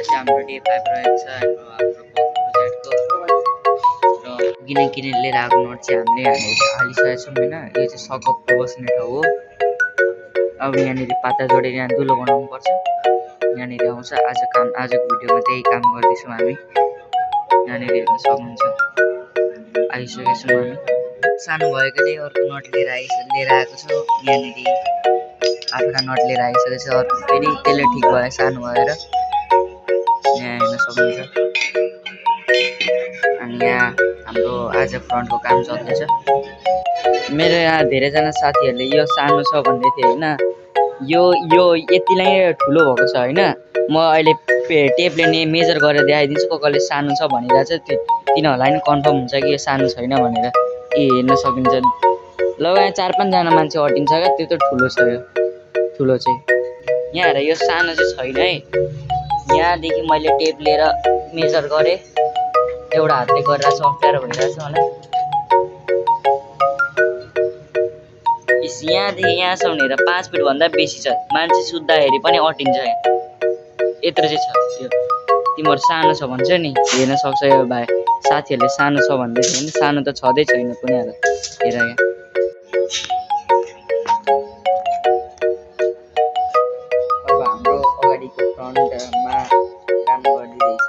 चाहिँ हाम्रो डे 5 रहेको छ हाम्रो प्रोजेक्टको र किन लिएर आएको नोट चाहिँ हामीले हालिसकेको छौँ होइन। यो चाहिँ सकअपको बस्ने ठाउँ हो। अब यहाँनिर पाता जोडेर यहाँ दुलो बनाउनु पर्छ। यहाँनिर आउँछ आजको भिडियोमा त्यही काम गर्दैछौँ हामी। यहाँनिर हेर्न सक्नुहुन्छ आइसकेको छौँ हामी। सानो भएकोले अर्को नट लिएर आएको छ। यहाँनिर 8वटा नट लिएर आइसकेको छ। अर्को फेरि त्यसले ठिक भयो सानो भएर। यहाँ हेर्न सक्नुहुन्छ। अनि यहाँ हाम्रो आज फ्रन्टको काम चल्दैछ। मेरो यहाँ धेरैजना साथीहरूले यो सानो छ भन्दै थियो होइन। यो यतिलाई ठुलो भएको छ होइन। म अहिले टेपले मेजर गरेर देखाइदिन्छु कसले सानो छ भनेर चाहिँ तिनीहरूलाई नि कन्फर्म हुन्छ कि यो सानो छैन भनेर। हेर्न सकिन्छ। लगाए 4-5 जना मान्छे अटिन्छ क्या। त्यो त ठुलो छ। यो ठुलो चाहिँ यहाँ हेर यो सानो चाहिँ छैन है। यहाँदेखि मैले टेप लिएर मेजर गरेँ। एउटा हातले गरेर चाहिँ अप्ठ्यारो भइरहेछ मलाई। यहाँदेखि यहाँसम्म हेर 5 फिटभन्दा बेसी छ। मान्छे सुत्दाखेरि पनि अटिन्छ यहाँ। यत्रो चाहिँ छ यो। तिमीहरू सानो छ भन्छ नि हेर्न सक्छ। यो भाइ साथीहरूले सानो छ भन्दै थियो भने सानो त छँदै छैन कुनै हालत। हेर यहाँ अब हाम्रो अगाडिको फ्रन्टमा काम गरिदिँदैछ।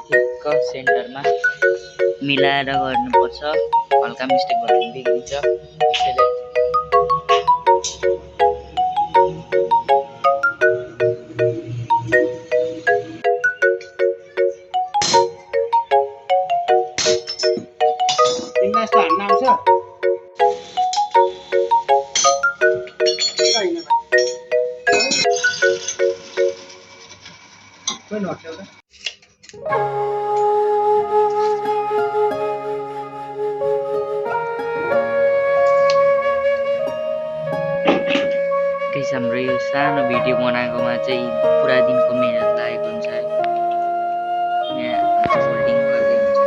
ठिक्क सेन्टरमा मिलाएर गर्नुपर्छ। हल्का मिस्टेक भयो भने बिग्रिन्छ। त्यसैले हाम्रो यो सानो भिडियो बनाएकोमा चाहिँ पुरा दिनको मेहनत लागेको हुन्छ है। यहाँ फोल्डिङ गर्दै हुन्छ।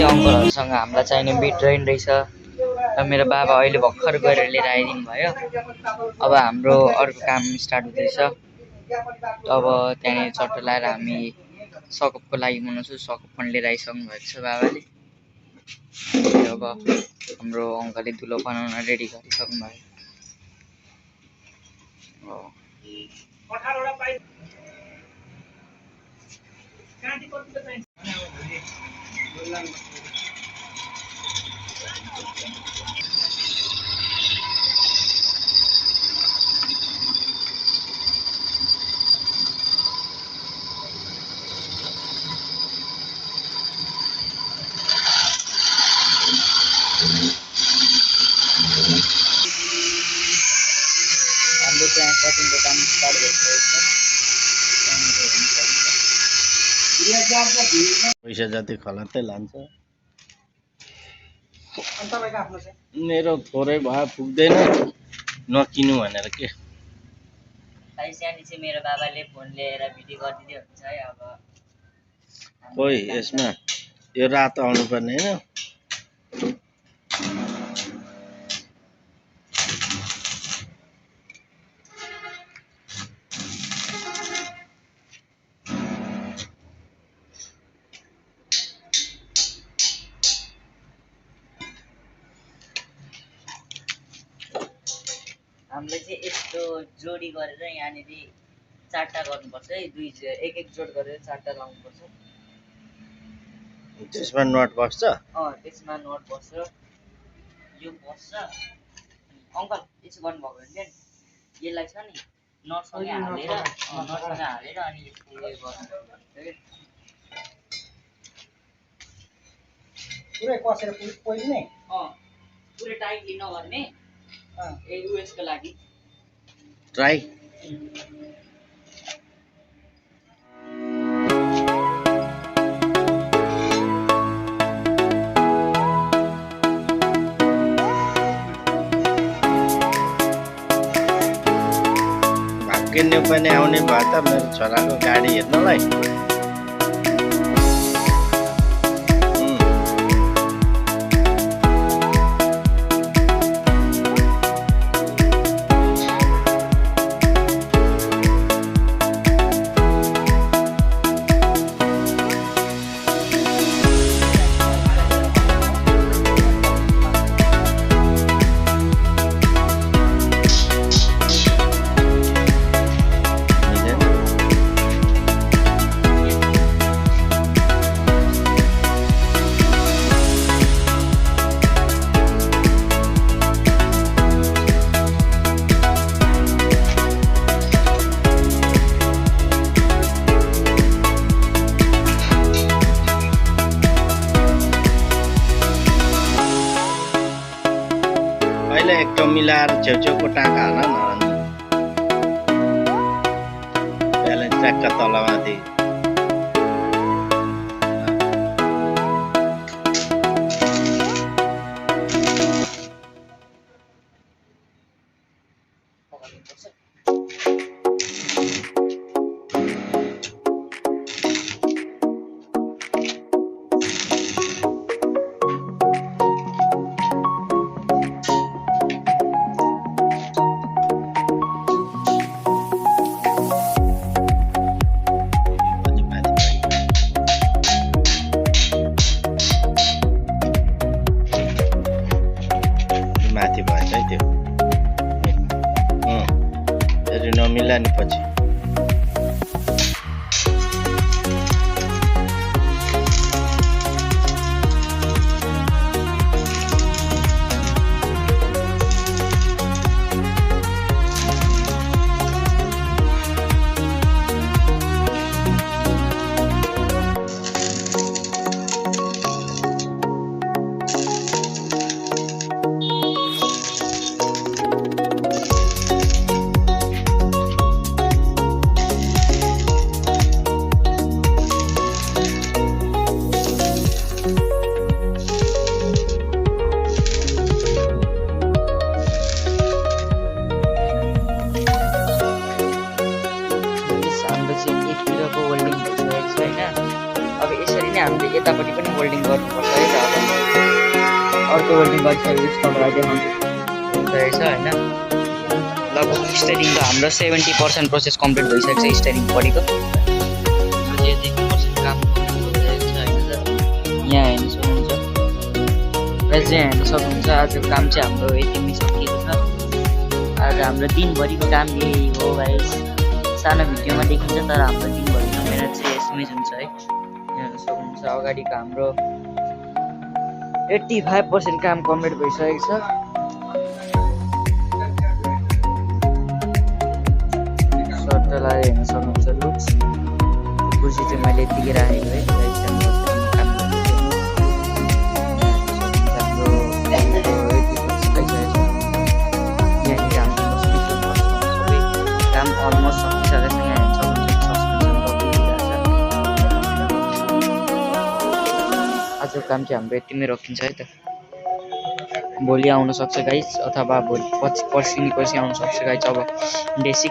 अङ्कलहरूसँग हामीलाई चाहिने बिट रहेछ र मेरो बाबा अहिले भर्खर गएर लिएर आइदिनु भयो। अब हाम्रो अर्को काम स्टार्ट हुँदैछ। अब त्यहाँनिर चट्ट लाएर हामी सकअपको लागि बनाउँछु। सकअप पनि लिएर आइसक्नु भएको छ बाबाले। अब हाम्रो अङ्कलले धुलो बनाउन रेडी गरिसक्नु भयो। हाम्रो त्यहाँ कटिङको काम स्टार्ट भइसकेको छ। पैसा जति खलत्तै लान्छ। मेरो थोरै भए पुग्दैन नकिनु भनेर के। सानी चाहिँ मेरो बाबाले फोन लिएर भिडियो गरिदिँदै हुन्छ है। अब खोइ यसमा यो रातो आउनुपर्ने होइन। हामीलाई चाहिँ यस्तो जोडी गरेर यहाँनिर 4टा गर्नुपर्छ है। एक जोड गरेर 4टा लाउनुपर्छ। त्यसमा नट बस्छ। त्यसमा नट बस्छ। यो बस्छ। अङ्कल यसो गर्नुभएको भने यसलाई छ नि नटसँगै हालेर अनि यसको उयो गर्नुपर्छ। पुरै टाइटली नगर्ने उयसको लागि ट्राई भाग्य पनि आउने भयो त मेरो छोराको गाडी हेर्नलाई एक ठाउँ मिलाएर छेउछेउको टाँका हाल न अनि त्यसलाई ट्र्याक्क तलमाथि माथि भएछ है त्यो यसरी नमिला नि पछि हामीले यतापट्टि पनि वेल्डिङ गर्नुपर्छ है त अर्को वेल्डिङ गरिसकेपछि तपाईँलाई देखाउँछु रहेछ होइन लगभग स्टेरिङ त हाम्रो 70% प्रोसेस कम्प्लिट भइसकेको छ स्टेरिङपट्टिको अझै 80% काम भइसकेको छ होइन त यहाँ हेर्न सक्नुहुन्छ अझै हेर्न सक्नुहुन्छ आजको काम चाहिँ हाम्रो यतिमै सकिएको छ आज हाम्रो दिनभरिको काम यही हो भाइ सानो भिडियोमा देखिन्छ तर हाम्रो दिनभरिको मेहनत चाहिँ यसमै हुन्छ है हेर्न सक्नुहुन्छ अगाडिको हाम्रो 85% काम कम्प्लिट भइसकेको छ सर्टलाई हेर्न सक्नुहुन्छ लुक्स कुर्सी चाहिँ मैले यतिकै राखेको है काम काम अलमोस्ट सकिसकेको छ यहाँ हेर्न सक्नुहुन्छ आजको काम चाहिँ हाम्रो यतिमै रोकिन्छ है त भोलि आउन सक्छ गाइस अथवा भोलि पर्सि आउन सक्छ गाइस अब डे 6